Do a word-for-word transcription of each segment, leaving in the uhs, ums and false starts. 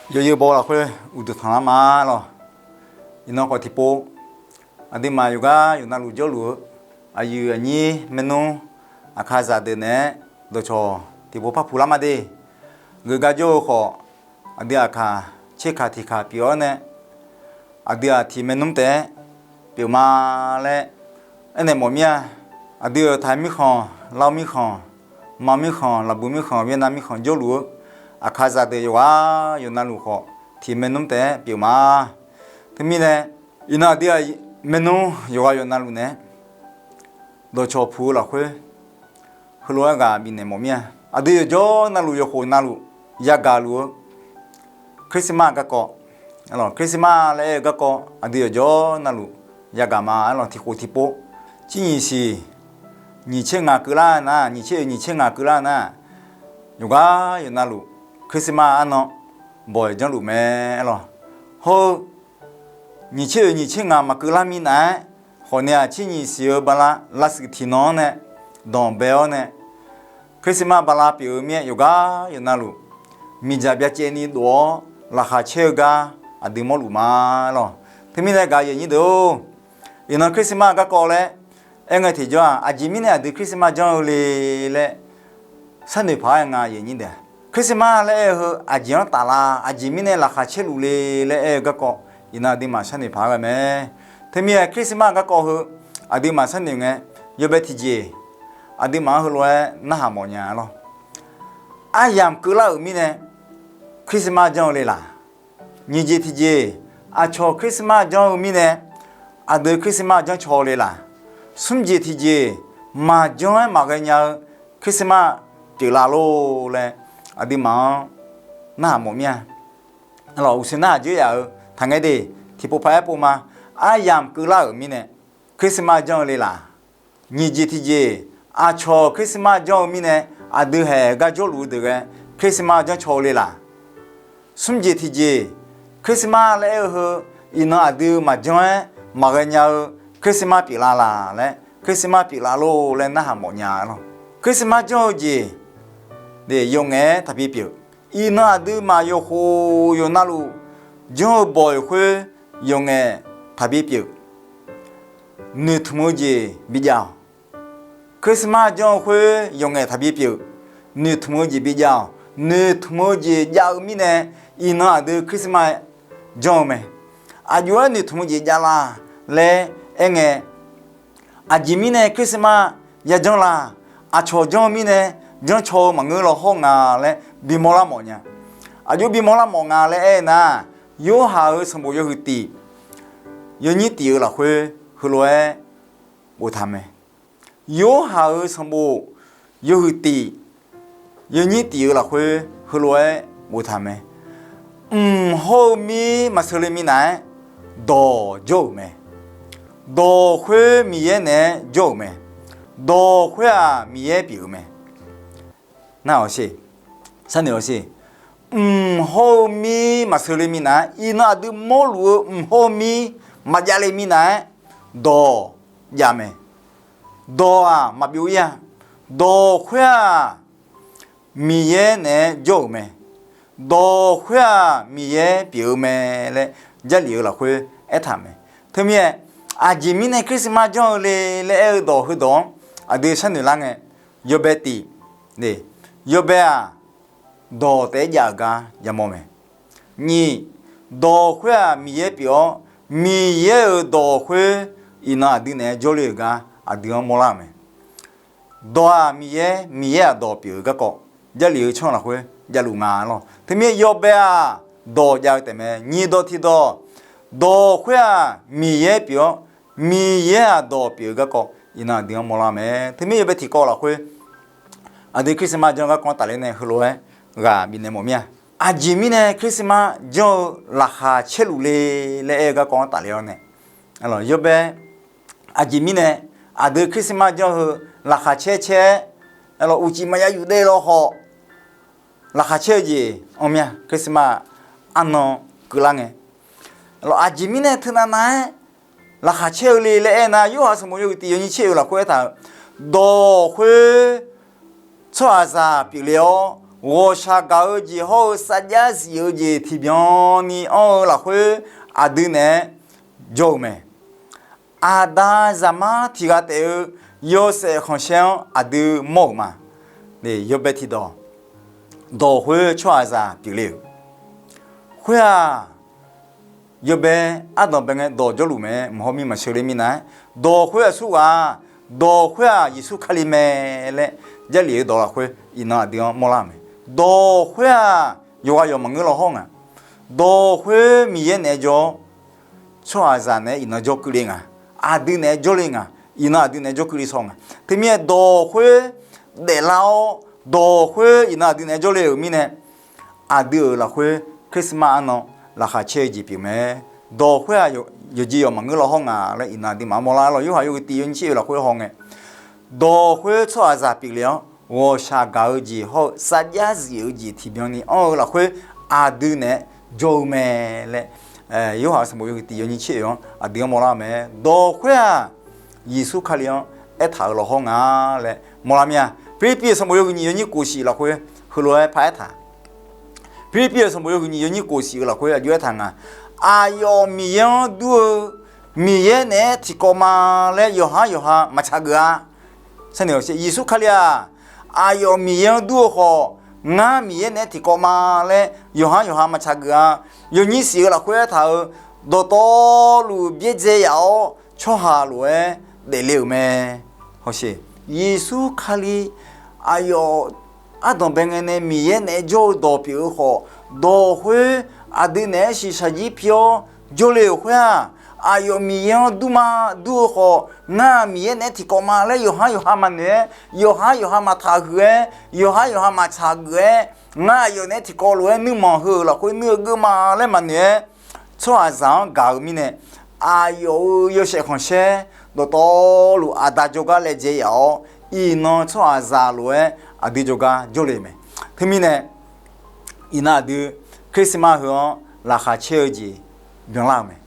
Yawzeu baw-eu lafkhoer uqduq tanqlar ma lawq. Iqnan khawf tiqpov, aqduimaf yawqgar yawqnavluf jawrluf-eu aqyuif aqnyir maernmr aqkaqzaq deuq naeq-aer dawqcawq tiqpov par puq lar ma de. Geuf gar jawr-eu khawf, aqdui aqkaq tserkaq tiqkaq pyeuf-awr nae, aqdui-aq tiq maernmr taef-aer pyeuf ma laer aernaeq mawf mir-a. Aqdui-euq Taiq mirkhanq, Lav mirkhanq, Manq mirkhanq, Laqbuiq mirkhanq, Vietnam mirkhanq jawrluf-eu aqkaqzaq deuq yawqghaq yawqnavluf khawf tiq maernmr taef-aer pyeuf ma. Teumirnae, iqnan aqdui-aq maernmr yawqghaq yawqnavluf naeq-aer dawqcawq puq-eu lafkhoer heulof-aer ghaq bifnaeq mawf mir-a. Aqdui yawqjawr navluf yawkhof navluf yagaq luf-eu Christmas garkawv, Christmas laer aer-eu garkawv aqdui yawqjawr navluf yagaq ma aer lawq. Tiqkhof tiqpov, tser nyiq siq nyiq tser ngaq keuvlar nar, nyiq tser oeq nyiq tser ngaq keuvlar nar, yawqgar yawqnavluf Christmas arnan bawq-iq janrluf mae aer lawq. Hawr-eu nyiq tser oeq nyiq tser ngaq maqkeuvlar minav-aer, khawfni-aq tser nyiq siq-eu bala lavshuif tiqnan-anr nae danqbae-awr nae, Christmas bala pyeuf-eu mir-aer yawqgar yawqnavluf miqdzaq byacaevni dof-awr laqkhaq caer-eu gar aqdui mawrluf ma lawq. Teumirnae gaq-eu aqyuif aqnyir deuq-or, iqnan Christmas garkawv laer aerngae tiqjawr-aq, aqjeq mirnae aqdui Christmas janr-eu le laer sharnoeq paq-aer nga aqyuif aqnyir deuq-aq, Christmas laer aer-eu heu aqjeq-anr taflar, aqjeq mirnae laqkhaq caerluf le laer aer-eu garkawv, iqnan aqduimaf sharnoeq paq-aer ghae mae. Teumirnae Christmas garkawv heu aqduimaf sharnoeq ngae, yawbae tiqjeq aqduimaf-anr heulof-aer narhaq mawfnya lawq. Aryamq keuvlar-euq mirnae Christmas janr-eu le laq? Nyiq jeq tiqjeq, aqcawq Christmas janr-eu mirnae aqdui Christmas janrcaw-eu le laq? Smr jeq tiqjeq, maqjanr-aer maqghae nya-eu Christmas pyeuflar lor laer aqduimaf-anr narhaq mawf mir-a. Uqshoe narhaq dzoer yaf-euq taqngaer de. Tiqpov paq-aer pov ma. Aryamq keuvlar-euq mirnae Christmas janr-eu le laq? Nyiq jeq tiqjeq, aqcawq Christmas janr-eu mirnae aqdui haeq gar jawrluf-eu deuq ghae Christmas janrcaw-eu le laq? Smr jeq tiqjeq, Christmas laer aer-eu heu iqnan aqdui maqjanr-aer maqghae nya-eu Christmas pyeuflar laq laer, Christmas pyeuflar lor laer narhaq mawfnya lawq. Christmas janr-eu jeq yawf ngaef-aer taqbi pyeuf. Iqnan aqduimaf yawkhof yawqnavluf janr-eu bawq-iq khoer yawf ngaef taqbi pyeuf. Noeqtmq-eu jeq bijav-awq. Christmas janr-eu khoer yawf ngaef taqbi pyeuf. Noeqtmq-eu jeq bijav-awq. Noeqtmq-eu jeq jav-eu mirnae iqnan aqdui Christmas janr-eu mae. Aqjox-aer noeqtmq-eu jeq javlar laer aerngae, aqjeq mirnae Christmas yajanr laq? Aqcawq janr-eu mirnae janrcaw-eu maqngeur law hawr nga laer bimawr lar mawf nya. Aqjox bimawr lar mawf nga laer aer nar, Yorhaq-euq sanqbof yawhuiq tif yawnyir tif-eu lafkhoer heulof-aer boftaq mae. Yorhaq-euq sanqbof yawhuiq tif yawnyir tif-eu lafkhoer heulof-aer boftaq mae. Mq hawr-eu mir maqsheu le minav-aer dawq jawr-euq mae. Dawq khoer Miqyaer naeq-aer jawr-euq mae. Dawq khoer-aq Miqyaer pyeuf-eu mae. Nar-awq sher, sharnoeq-awq sher. Mq hawr-eu mir maqsheu le minav-aer, iqnan aqdui mawrluf-eu mq hawr-eu mir maqjav le minav-aer dawq jav mae. Dawq-aq maqbyov ir-a. Dawq khoer-aq Miqyaer naeq-aer jawr-euq mae. Dawq khoer-aq Miqyaer pyeuf-eu mae laer Jarlif-eu lafkhoer aertaq mae. Teumirnae aqjeq mirnae Christmas janr-eu le laer aer-eu dawq heudawq-anr aqdui sharnoeq lar ngae, yawbae tif, yawbae-aq dawq taef-aer jav-euq gar yamawr mae. Nyiq, dawq khoer-aq Miqyaer pyeuf-awr, Miqyaer-euq dawq khoer iqnan aqdui naeq-aer jawrle-euq gar aqdui-anr mawrlar-euq mae. Dawq-aq Miqyaer, Miqyaer-aq dawq pyeuf-eu garkawv Jarlif-eu tsanr lafkhoer javluf nga lawq. Teumirnae yawbae-aq dawq jav-eu taefmae. Nyiq dawq tiqdawq, dawq khoer-aq Miqyaer pyeuf-awr, Miqyaer-aq dawq pyeuf-eu garkawv iqnan aqdui-anr mawrlar mae. Teumirnae yawbae tiqkawv lafkhoer aqdui Christmas janr-eu garkawv-anr tafler nae heulof-aer ghaq bifnaeq mawf mir-a. Aqjeq mirnae Christmas janr-eu laqkhaq caerluf le laer aer-eu garkawv-anr tafler-awr nae, yawbae aqjeq mirnae aqdui Christmas janr-eu heu laqkhaq caer caer-aer, uqcif maqya yuf daev law khawf laqkhaq caer-eu jeq anr mir-a. Christmas arnan keuvlar ngae, aqjeq mirnae teunav nav-aer laqkhaq caer-eu le laer aernar, Yorhaq sanqbof yawhuiq tif yawnyir caer-eu lafkhoer aertaq-euq, dawq khoer tsawrhaqzaq pyeufle-awr, ghawqshaq gaq-eu jeq hawr-eu sarjax zif-eu jeq tiqbyan ni anr-eu lafkhoer aqdui naeq-aer jawr-eu mae. Aqda Zaqmar tiq ghaq taef-eu yawshaef khanqsaer-anr aqdui mawr-euq ma. Yawbae tiqdawq, dawq khoer tsawrhaqzaq pyeufle-euq khoer-aq, yawbae ardanqbae ngae dawq jawrluf mae, mq hawmir maqsheuq le minav-aer, dawq khoer aqsurghaq, dawq khoer-aq Yeqsur Kali mae laer Jarlif-eu dawq lafkhoer iqnan aqdui-anr mawrlar-eu mae. Dawq khoer-aq yawqghaq yawq maqngeur law hawr nga. Dawq khoer Miqyaer naeq-aer jawr-awr, tsawrhaqzaq naeq-aer iqnan jawr keuvle nga. Aqdui naeq-aer jawrle nga. Iqnan aqdui naeq-aer jawr keuvle shaw nga. Teumirnae dawq khoer daeflar-awr, dawq khoer iqnan aqdui naeq-aer jawrle-euq mirnae, aqdui-euq lafkhoer Christmas arnan laqkhaq caer-eu jeq pyeuf mae. Dawq khoer-aq yawqjeq yawq maqngeur law hawr nga laer iqnan aqduimaf-anr mawrlar-awr, Yorhaq yawhuiq tiq yawnyir tser-eu lafkhoer haw ngae, dawq khoer tsawrhaqzaq pyeufle-awr, ghawqshaq gaq-eu jeq hawr-eu sarjax zif-eu jeq tiqbyan ni anr-eu lafkhoer aqdui naeq-aer jawr-eu mae laer, Yorhaq-euq sanqbof yawhuiq tiq yawnyir tser-eu-anr aqdui-anr mawrlar-eu mae. Dawq khoer-aq Yeqsur Kali-anr aertaq-euq law hawr nga laer mawrlar mir-a. Pirlirpiv-euq sanqbof yawhuiq nyiq yawnyir kof shif lafkhoer heulof-aer paraer taq. Pirlirpiv-euq sanqbof yawhuiq nyiq yawnyir kof shif-eu lafkhoer aqjox aertaq nga. Aqyawf Miqyaer-anr dur-eu, Miqyaer naeq-aer tiqkawv ma laer yawqhar yawqha maqtsaq geuf-a. Yeqsur Kali-aq, aqyawf Miqyaer-anr dur-eu khawf, ngar Miqyaer naeq-aer tiqkawv ma laer yawqhar yawqha maqtsaq geuf-a. Yawnyir shif-eu lafkhoer aertaq-euq, dawqtawvluf byaerdzae yaf-awr tsawrhaq lof-aer daefle-euq mae. Hawsher, Yeqsur Kali aqyawf ardanqbae ngae nae Miqyaer naeq-aer jawr-eu dawq pyeuf-eu khawf, dawq khoer aqdui naeq-aer shiqshaq jir pi-awr jawrle-euq khoer-aq, aqyawf Miqyaer-anr dur ma, dur-eu khawf, ngar Miqyaer naeq-aer tiqkawv ma laer yawqhar yawqha maqnoeq-aer, yawqhar yawqha maqtaq huiq-aer, yawqhar yawqha maqtsaq geuf-aer, ngar aqyawf naeq-aer tiqkawv lof-aer nuirmanq heu-euq lafkhoer nuir-eu geur ma laer maqnoeq-aer, tsawrhaqzaq-anr gaq-eu mirnae, aqyawf-euq yawshaef khanqsaer dawqtawvluf aqda jawrgar laejae yaf-awr, iqnan tsawrhaqzaq lof-aer aqdui jawrgar jawrle-euq mae. Teumirnae, iqnan aqdui Christmas heu-anr laqkhaq caer-eu jeq byanlar-euq mae.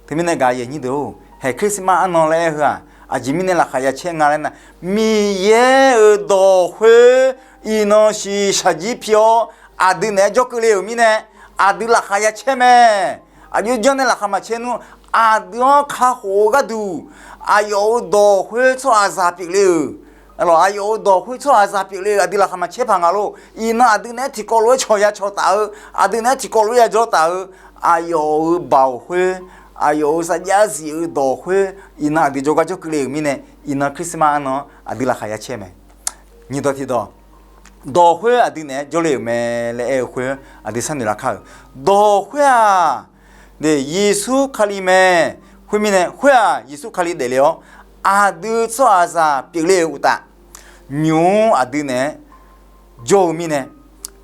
Teumirnae gaq yaeq nyir deuq-or, haeq Christmas arnan laer aer-eu heu-aq, aqjeq mirnae laqkhaq ya caer nga laer nar, Miqyaer-euq dawq khoer iqnan shiqshaq jir pi-awr aqdui naeq-aer jawr keuvle-euq mirnae, aqdui laqkhaq ya caer mae. Aqjox janr nae laqkhaq maqcaer nmr, aqdui-anr kakhof-eu gharduq, aqyawf-euq dawq khoer tsawrhaqzaq pyeufle-euq, aqyawf-euq dawq khoer tsawrhaqzaq pyeufle-euq aqdui laqkhaq maqcaer paq nga lor. Iqnan aqdui naeq-aer tiqkawv lof-aer cawq ya cawq taf-eu, aqdui naeq-aer tiqkawv lof-aer ya jawr taf-eu, aqyawf-euq baoq khoer, aqyawf-euq sarjax zif-eu dawq khoer, iqnan aqdui jawrgar jawr keuvle-euq mirnae, iqnan Christmas arnan-anr aqdui laqkhaq ya caer mae. Nyiq dawq tiqdawq, dawq khoer aqdui naeq-aer jawrle-euq mae laer aer-eu khoer aqdui sharnoeq lar kar-euq. Dawq khoer-aq, Yeqsur Kali mae. Khoermirnae khoer-aq Yeqsur Kali daefle-awr, aqdui tsawrhaqzaq pyeufle-euq uqtaf, nymq-mr aqdui naeq-aer jawr-eu mirnae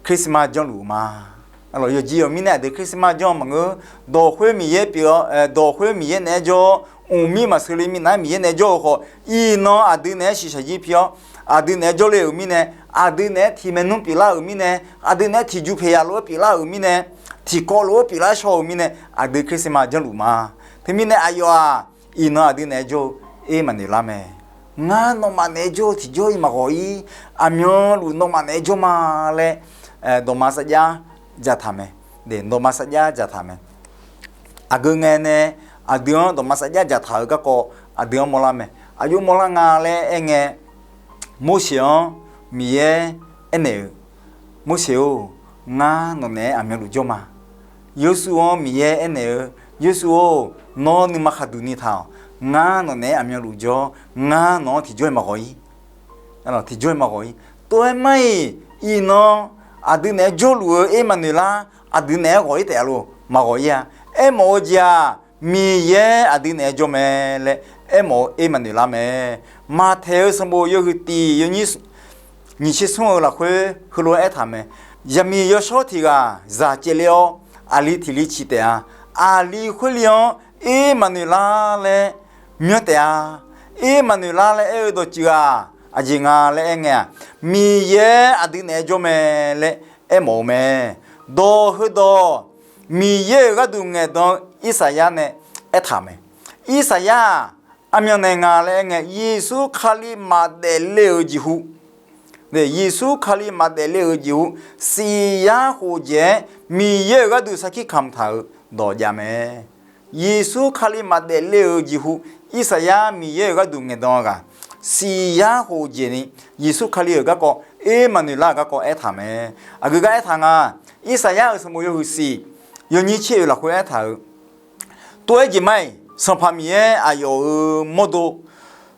Christmas janrluf ma. Yawqjeq yawq mirnae aqdui Christmas janr-eu maqngeur. Dawq khoer Miqyaer pyeuf-awr, dawq khoer Miqyaer naeq-aer jawr-awr, mqmir maqsheuq le minav-aer Miqyaer naeq-aer jawr-eu khawf, iqnan aqdui naeq-aer shiqshaq jir pi-awr, aqdui naeq-aer jawrle-euq mirnae, aqdui naeq-aer tiq maernmr pyeuflar-euq mirnae, aqdui naeq-aer tiqjuq paeqyaq lof-aer pyeuflar-euq mirnae, tiqkawv lof-aer pyeuflar shaw-euq mirnae, aqdui Christmas janrluf ma. Teumirnae aqyawf-aq, iqnan aqdui naeq-aer jawr-eu, er maqnoeq lar mae. Ngar nawmaf naeq-aer jawr-eu tiqjawr-iq maqghawq-ir, aqmyanluf nawmaf naeq-aer jawr ma laer, dawqma sarjax dzaqtaq mae. Dawqma sarjax dzaqtaq mae. Aqgeu ngae nae aqdui-anr dawqma sarjax dzaqtaq-euq garkawv aqdui-anr mawrlar mae. Aqjox mawrlar nga laer aerngae, Morseq-anr Miqyaer aernaeq-euq, Morseq-or, ngar nawq naeq-aer aqmyanluf jawr ma. Yorsuv-anr Miqyaer aernaeq-eu, Yorsuv-or, nawr nuima khaqduq ni taq-awq. Ngar nawq naeq-aer aqmyanluf jawr, ngar nawq-anr tiqjawr-iq maqghawq-ir. Tiqjawr-iq maqghawq-ir. Tov-aer mar-iq, iqnan aqdui naeq-aer jawrluf-eu er maqnoeq lar, aqdui naeq-aer ghawq-ir taef-a lor, maqghawq-ir-a. Aermawf-eu jeq-aq, Miqyaer aqdui naeq-aer jawr mae laer aermawf-eu er maqnoeq lar mae. Maqtaeq-eu sanqbof yawhuiq tiq yawnyir nyiq tser smr-eu lafkhoer heulof-aer aertaq mae. Zaqmiq yawshawr tiq ghaq zaq caevler-awr, aqli tiq li ciq taef-a. Aqli khoer li-anr er maqnoeq lar laer myanr taef-a. Er maqnoeq lar laer aer-eu dawqtsuif-aq, aqjeq nga laer aerngae-aq, Miqyaer aqdui naeq-aer jawr mae laer aermawf-eu mae. Dawq heudawq, Miqyaer-euq gharduq ngaeqdan-eu Irsaqyar nae aertaq mae. Irsaqyar-aq, aqmyannaeq nga laer aerngae, Yeqsur Kali maqdaef le-euq jeqhu, Yeqsur Kali maqdaef le-euq jeqhu, siq yar khof jeq-aer Miqyaer-euq gharduq sarkir kamq taq-euq dawq jav mae. Yeqsur Kali maqdaef le-euq jeqhu, Irsaqyar Miqyaer-euq gharduq ngaeqdan ghaq, siq yar khof jeq ni, Yeqsur Kali-euq garkawv, Ermaqnoeqlar-euq garkawv aertaq mae. Aqgeu gar aertaq nga, Irsaqyar-euq sanqbof yawhuiq siq, yawnyir tser oeq lafkhoer aertaq-euq, tov-aer jeq ma-iq, Sanqpaq Miqyaer aqyawf-euq mawrdo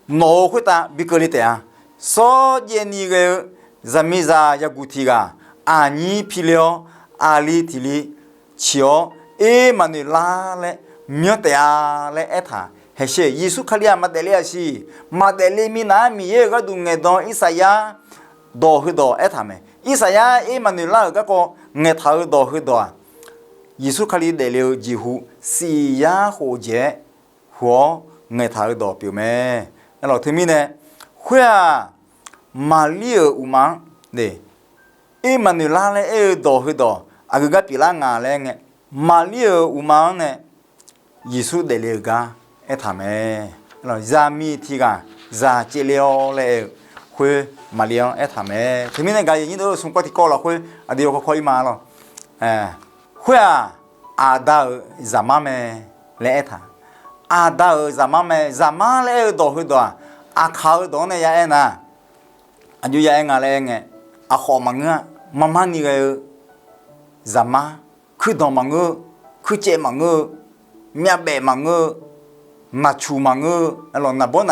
nawq-euq khoertav bi keuvle taef-a. Sawr jaev ni ghae-eu zaqmiqzaq yaguq tiq ghaq, aqnyir pi le-awr, aqli tiq li ciq-awr, Ermaqnoeqlar laer myanr taef-a laer aertaq haeqsher. Yeqsur Kali-aq maqdaef le-a siq. Maqdaef le minav-aer Miqyaer-euq gharduq ngaeqdan Irsaqyar dawq heudawq aertaq mae. Irsaqyar Ermaqnoeqlar-euq garkawv ngaeqtaq-eu dawq heudawq-aq, Yeqsur Kali daefle-eu jeqhu, siq yar khof jeq-aer hu-awr ngaeqtaq-eu dawq pyeuf mae. Aerlawq teumirnae, khoer-aq, Maqlir-euq uqma-anr, Ermaqnoeqlar laer aer-eu dawq heudawq aqgeu gar pyeuflar nga laer aer ngae, Maqlir-euq uqma-anr nae Yeqsur daefle-eu gar aertaq mae. Zaqmiq tiq ghaq zaq caevle-awr laer aer-eu, khoer Maqlir-anr aertaq mae. Teumirnae gaq yaqnyir deuq-eu smq kawv tiqkawv lafkhoer aqdui yawkawr kawr-ir ma lawr. Khoer-aq, aqda-euq zaqmar mae laer aertaq. Aqda-euq zaqmar mae. Zaqmar laer aer-eu dawq heudawq-aq, aqkaq-eu dawq-anr nae ya aer nar, aqjox ya aer nga laer aer ngae, aqkhawf maqngeur-a. Marmar ni ghae-eu zaqmar, kuirdanq maqngeur-eu, kuircaev maqngeur-eu, myavbaef maqngeur-eu, naqcuq maqngeur-eu, naqbawr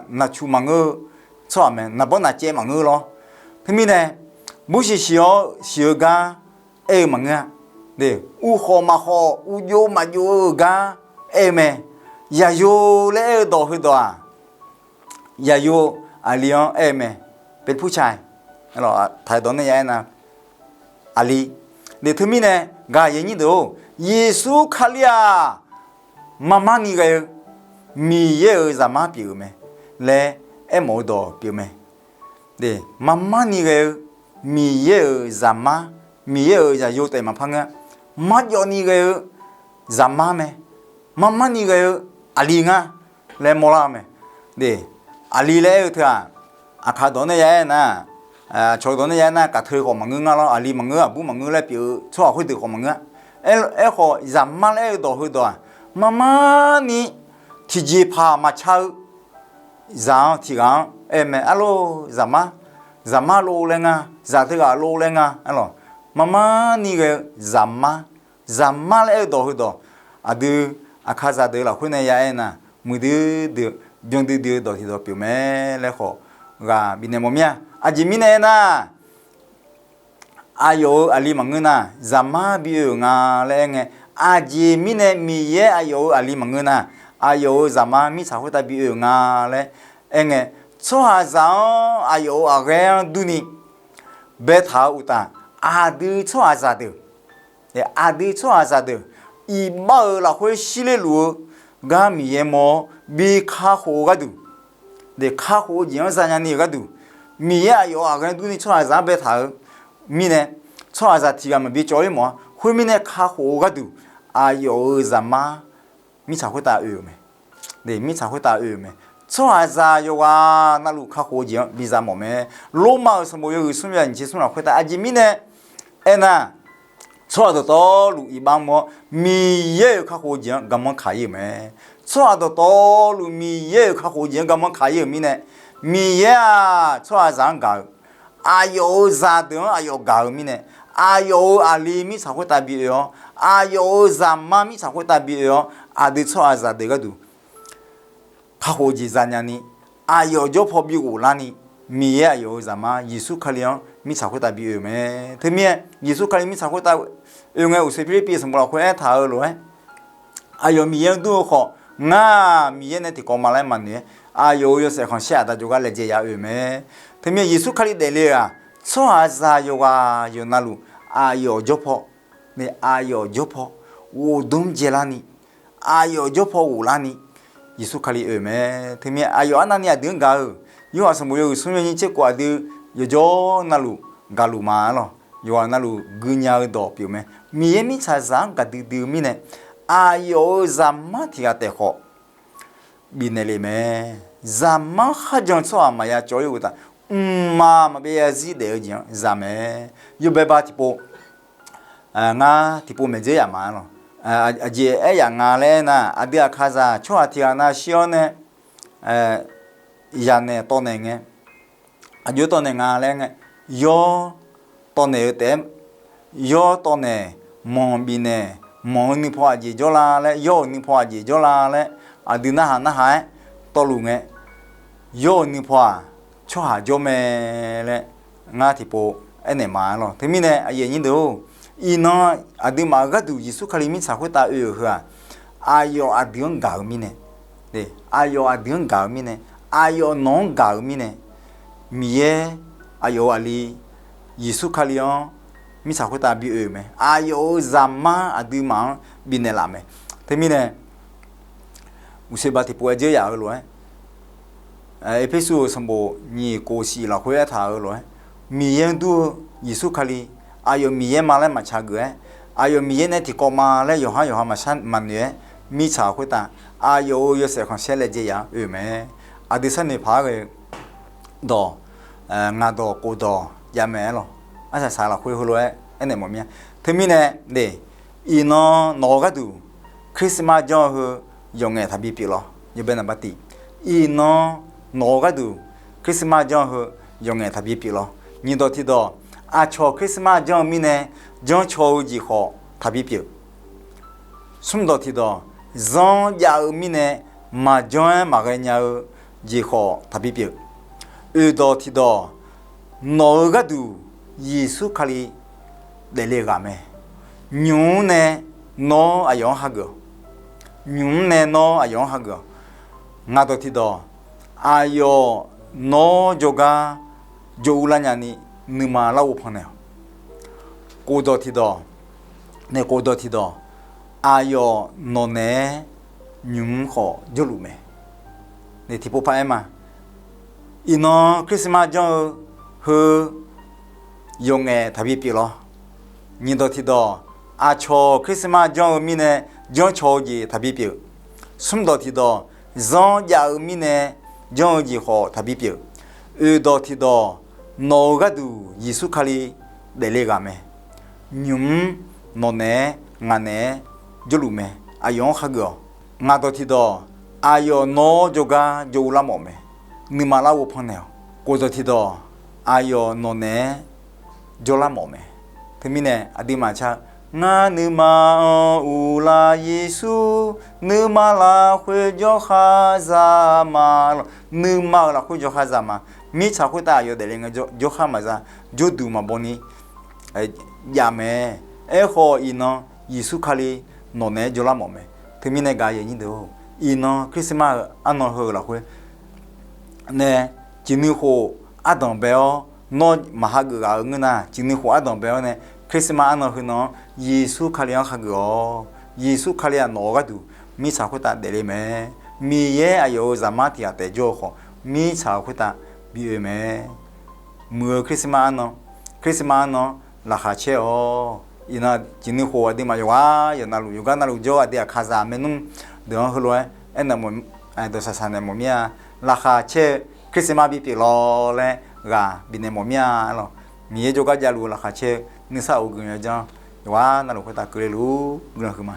naqcuq maqngeur-eu tsawrhaq mae. Naqbawr naqcaev maqngeur lawr. Teumirnae, bursiq siq-awr siq-eu gar aer-eu maqngeur-a. Uvkhawf maqkhawf, uvjov maqjov-eu gar aer-eu mae. Yaqyo laer aer-eu dawq heudawq-aq, yaqyo aqli-anr aer-eu mae. Petpuqcai, taq-eu dawq nae ya aer nar, aqli. Teumirnae gaq yaqnyir deuq-or, Yeqsur Kali-aq, marmar ni ghae-eu Miqyaer-euq zaqmar pyeuf-euq mae laer aermawf-eu dawq pyeuf mae. Marmar ni ghae-eu Miqyaer-euq zaqmar, Miqyaer-euq yaqyo taef maqpar ngeur-a. Marjawv ni ghae-eu zaqmar mae. Marmar ni ghae-eu aqli ngar laer mawrlar-eu mae. Aqli laer aer-eu teu-aq, aqkaq dawq nae ya aer nar, cawq dawq nae ya aer nar, kaqteu khawf maqngeur ngar lawr, aqli maqngeur, aqbur maqngeur laer pyeuf-eu tsawrhaq khoerdeuq khawf maqngeur-a. Aerkhawf, zaqmar laer aer-eu dawq heudawq-aq, marmar ni tiqjeqpaq maqca-eu zaq-anr tiq ghaq-anr aer-eu mae. Arlor zaqmar, zaqmar lov laer nga, zaq teughaq lov laer nga. Arlawq, marmar ni ghae-eu zaqmar, zaqmar laer aer-eu dawq heudawq, aqdui aqkaqzaq deuq lafkhoer nae ya aer nar, muiqdui dui-eu, byanduidui-eu dawq tiqdawq pyeuf mae laer khawf ghaq bifnaeq mawf mir-a. Aqjeq mirnae aernar, aqyawf-euq aqli maqngeur nar, zaqmar bi oe-euq nga laer aer ngae, aqjeq mirnae Miqyaer aqyawf-euq aqli maqngeur nar, aqyawf-euq zaqmar mirtsaq khoertav bi oe-euq nga laer aer ngae, tsawrhaqzaq-anr aqyawf-euq aqghaer-anr durni baetaq-eu uqtaf, aqdui tsawrhaqzaq deuq, aqdui tsawrhaqzaq deuq iqbax-euq lafkhoer shirler luf-eu gar Miqyaer mawr-awr bi kakhof-eu gharduq, kakhof-eu jeq-anr zanya ni-euq gharduq, Miqyaer aqyawf-euq aqghaer durni tsawrhaqzaq-anr baetaq-eu mirnae, tsawrhaqzaq tiq ghaq maqbi cawv-ir mawf-a. Khoermirnae kakhof-eu gharduq, aqyawf-euq zaqmar mirtsaq khoertav oe-euq mae. Mirtsaq khoertav oe-euq mae. Tsawrhaqzaq yawqghaq navluf kakhof-eu jeq-anr biza mawf mae. Lormav-euq sanqbof yawhuiq smr yawnyir tser smr lafkhoer taef, aqjeq mirnae aernar, tsawrhaq dawqtawvluf iqbax mawr-awr, Miqyaer-euq kakhof-eu jeq-anr garmanr kaq-ir-euq mae. Tsawrhaq dawqtawvluf Miqyaer-euq kakhof-eu jeq-anr garmanr kaq-ir-euq mirnae, Miqyaer-aq tsawrhaqzaq-anr gaq-eu, aqyawf-euq zaqdeuq-anr aqyawf gaq-eu mirnae, aqyawf-euq aqli mirtsaq khoertav bi oe-awr, aqyawf-euq zaqmar mirtsaq khoertav bi oe-awr, aqdui tsawrhaqzaq deuq gharduq kakhof-eu jeq zanya ni, aqyawf jawrpaw bi ghoflar ni, Miqyaer aqyawf-euq zaqmar Yeqsur Kali-anr mirtsaq khoertav bi oe-euq mae. Teumirnae Yeqsur Kali mirtsaq khoertav oe ngae, uqshoe Pirlirpiv sanqbof lafkhoer aertaq-eu lof-aer, aqyawf Miqyaer-anr dur-eu khawf, ngar-aq Miqyaer nae tiqkawv ma laer maqnoeq-aer, aqyawf-euq yawshaef khanqsaer aqda jawrgar laejae ya oe-euq mae. Teumirnae Yeqsur Kali daefle-euq-aq, tsawrhaqzaq yawqghaq yawqnavluf aqyawf jawrpaw, aqyawf jawrpaw ghofdmr dzaelar ni, aqyawf jawrpaw ghoflar ni, Yeqsur Kali oe-euq mae. Teumirnae aqyawf arnavni aqdui-anr gaq-euq, Yorhaq sanqbof yawhuiq smr yawnyir tser khof aqdui yawqjawr navluf gaqluf ma lawq. Yawqghaq navluf guinya-eu dawq pyeuf mae. Miqyaer mirtsaqzaq-anr gaqdui dui-eu mirnae, aqyawf-euq zaqmar tiq ghaq taef khawf bifnaeq le mae. Zaqmar kharjan tsawrhaq maqya cawv-ir uqtaf, mqmaq maqbyav zarzir daef-eu jeq-anr za mae. Yawbae ba tiqpov, ngar tiqpov maeq dzeur yaf ma lawq. Aqjeq aer yaf nga laer aernar, aqdui aqkaqzaq tsawrhaq tiq ghaq nav shir-awr nae, yanaeq tawvnaeq ngae, aqjox tawvnaeq nga laer ngae, yawr tawvnaeq-eu taef-aer, yawr tawvnaeq, manq bifnaeq, manq-eu nuipaw aqjeq jawrla laer, yawr-euq nuipaw aqjeq jawrla laer, aqdui narhaq narhaq-aer tawvluf ngae, yawr-euq nuipaw-aq, tsawrhaq jawr mae laer ngar tiqpov aernaeq ma lawq. Teumirnae aqyuif aqnyir deuq-or, iqnan aqduimaf-euq gharduq Yeqsur Kali mirtsaq khoertav oe-euq heu-aq, aqyawf aqdui-anr gaq-eu mirnae, aqyawf aqdui-anr gaq-eu mirnae, aqyawf nawq-anr gaq-eu mirnae, Miqyaer aqyawf-euq aqli Yeqsur Kali-anr mirtsaq khoertav bi oe-euq mae. Aqyawf-euq zaqmar aqduimaf-anr bifnaeq laf mae. Teumirnae uqshoe ba tiqpov-aer dzeur yaf-eu lof-aer, Erpersu-euq sanqbof nyiq kof shif lafkhoer aertaq-eu lof-aer, Miqyaer-anr dur-eu Yeqsur Kali, aqyawf Miqyaer ma laer maqtaq geuf-aer, aqyawf Miqyaer nae tiqkawv ma laer yawqhar yawqha maqshar maqnoeq-aer, mirtsaq khoertav aqyawf-euq yawshaef khanqsaer laejae yaf-anr oe-euq mae. Aqdui sharnoeq paq-aer ghae-eu dawq, ngaq dawq khof dawq jav mae-aer lawq. Arsaq saq lafkhoer heulof-aer aernaeq mawf mir-a. Teumirnae, iqnan nawq-eu gharduq Christmas janr-eu heu yawqngaef taqbi pyeuf lawq. Yawbae naqba tiq, iqnan nawq-eu gharduq Christmas janr-eu heu yawqngaef taqbi pyeuf lawq. Nyiq dawq tiq dawq, aqcawq Christmas janr-eu mirnae janrcaw-eu jeq khawf taqbi pyeuf. Smr dawq tiq dawq, zanr jav-eu mirnae maqjanr-aer maqghae nya-eu jeq khawf taqbi pyeuf. Oeq dawq tiq dawq, nawq-eu gharduq Yeqsur Kali daefle ghaq mae. Nymq-mr nae nawr aqyawf-anr hageuf-awq. Nymq-mr nae nawr aqyawf-anr hageuf-awq. Ngaq dawq tiq dawq, aqyawf nawr jawrgar jawr-ur lar nyani nuima larghov pannaeq-awq. Khof dawq tiq dawq, naeq khof dawq tiq dawq, aqyawf nawq naeq-aer nymq-mr khawf jawrluf mae. Nae tiqpov paq-aer ma. Iqnan Christmas janr-eu heu yawqngaef taqbi pyeuf lawr. Nyiq dawq tiq dawq, aqcawq Christmas janr-eu mirnae janrcaw-eu jeq taqbi pyeuf. Smr dawq tiq dawq, zanr jav-eu mirnae janr-eu jeq khawf taqbi pyeuf. Oeq dawq tiq dawq, nawq-eu gharduq Yeqsur Kali daefle ghaq mae. Nymq-mr nawq naeq-aer ngaq naeq-aer jawrluf mae. Aqyawf-anr hageuf-awq. Ngaq dawq tiq dawq, aqyawf nawr jawrgar jawr-ur lar mawf mae. Nuima larghov pannaeq-awq. Khof dawq tiq dawq, aqyawf nawq naeq-aer jawrlar mawf mae. Teumirnae aqduimaf car-eu, ngar nuima-anr uvlar Yeqsur, nuima lafkhoer jawrkhar zaq ma lawq. Nuima-euq lafkhoer jawrkhar zaq ma. Mirtsaq khoertav aqyawf daefle ngae jawrkhar maqza, jawrduq maqbaw ni jav mae. Aerkhawf iqnan Yeqsur Kali nawq naeq-aer jawrlar mawf mae. Teumirnae gaq-eu aqyuif aqnyir deuq-or, iqnan Christmas-eu arnan heu-eu lafkhoer nae, ciqnuikhof ardanq bae-awr nawr maq hageuf ghaq-eu ngeur nar, ciqnuikhof ardanq bae-awr nae, Christmas arnan heu nan-anr Yeqsur Kali-anr hageuf-awq. Yeqsur Kali-aq nawq-eu gharduq mirtsaq khoertav daefle mae. Miqyaer aqyawf-euq zaqmar tiq ghaq taef jawr-eu khawf, mirtsaq khoertav bi oe mae. Muiq-eu Christmas arnan, Christmas arnan-anr laqkhaq caer-awq. Iqnan ciqnuikhof aqduimaf yawqghaq yawqnavluf, yawqgar navluf jawr-eu aqdui aqkaqzaq maernmr deuq-anr heulof-aer aernaeq, dawqsaq saq naeq mawf mir-a. Laqkhaq caer-eu Christmas bipyeuf lawr laer ghaq bifnaeq mawf mir-a lawq. Miqyaer jawrgar javluf-eu laqkhaq caer-eu nuisar of guiqlanq janr, yawqghaq navluf khoertav keuvle luf guiqlanq huiqma.